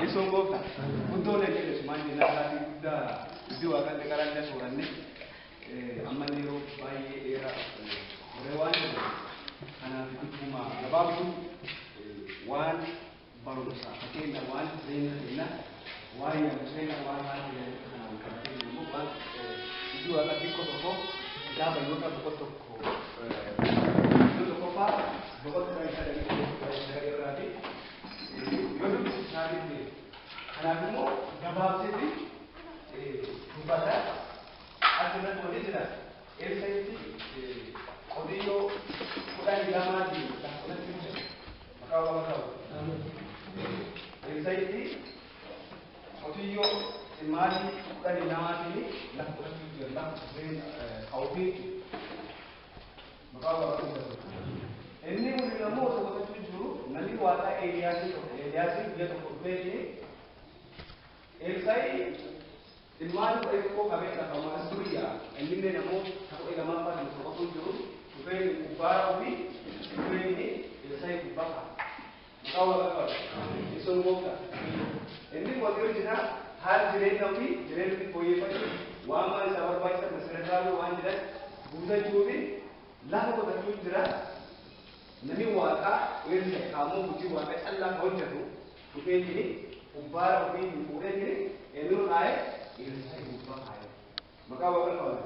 Yesoon gooftaa guddoo jedhe sumaan jennaan isaatii guddaa iddoo waaqallee qaraallee sooranne ammallee yeroo baay'ee dheeraa horee waan jiru kanaaf dubbuma gabaabduu waan barumsaa fakkeenya waan jireenya keenya waan yaadu waan haala kanaan qabatee jiru waan iddoo waaqa xiqqoo tokko kitaaba yoo ta'u boqot tokko iddoo tokkoffaa boqot 19 irraati yoo dubbisu isaatiin kanaaf immoo gabaabseeti dubbata asirratti walii jira eessatti qotiyyoo 12 lakkoofsatti jira maqaa waaqa qabu eessatti qotiyyoo ximmaadii 12 lakkoofsatti jira lakkoofseen hawwii maqaa waaqa qabu inni kun immoo osoo qotachuu jiru namni waaqa Eeliyaasii tokko Eeliyaasii biyya tokko dhufee Elsaayi ilmaan 11 qabee lafa duriyaa inni namoota 12 fa'aa tokkotu jiru dhufee gubbaa ofii dhufee Elsaayi gubbaa ka'a. Maqaa waaqa qabu. Yesoon gooftaa. Inni waaqayyo jira haala jireenya ofii jireenya ofii fooyyeffachuu waan maal isaa barbaachisan masarataawwan waan jiran guutachuu fi lafa qotachuu jira. Namni waaqaa Elsaayi kaamuu hojii waaqa callaa ka hojjetu dhufee gubbaa ofii fuudhee eenyuun kaa'e Elsaayi gubbaa kaa'e. Maqaa waaqa qabu.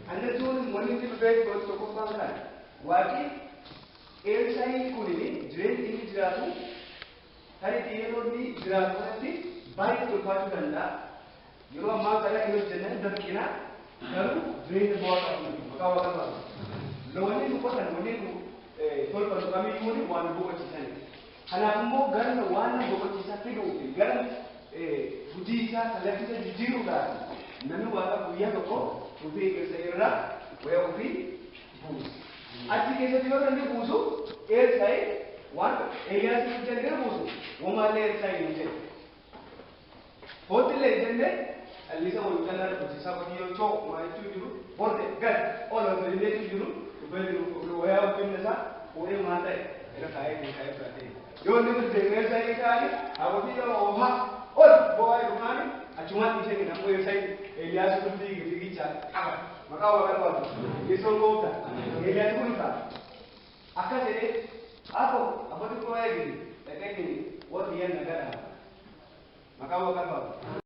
Kan jechuun wanni inni dhufee tokkoffaan kana waaqi Elsaayi kun jireenyi inni jiraatu tarii yeroo inni jiraatu kanatti baay'ee ulfaachuu danda'a. Yeroo ammaa kana inni hojjennan danqina garuu jireenya bu'aa qabu maqaa waaqa qabu. Wanni nu qotan wanni nu tolfatu kamiyyuu waan nu boqochiisan. Kanaaf immoo gara waan nu boqochiisaa fiduu fi gara hojii isaa kallattii isaa jijjiiruudhaaf namni waaqa guyyaa tokko dhufee keessa irraa waya ofii buusa. Achi keessatti yoo inni buusu Elsaayi waan Eeliyaasii hojjannee buusu wamaallee Elsaayi hin jedhu. Hoottillee hin jenne allisa wal callaa hojjechiisaa qotiyyoo choo maa jechuu jiru borde gad ol ol jechuu jiru dhufee jiru wayaa uffinna isaa fuudhee maal ta'e irra kaa'ee kaa'ee fudhatee. Yoo inni deemee Elsaayi kaa'anii haa qotiyyoo oomaa ol bo'aa dhufaani achumaan isheen nammoo Elsaayi Eeliyaas kun fiigicha qaba. Maqaa waaqa qabu. Yesoon gooftaa. Eeliyaas kun ta'a. Akkas jedhee ako abbootii koo eegi dhaqee warri yan nagaadha. Maqaa waaqa qabu.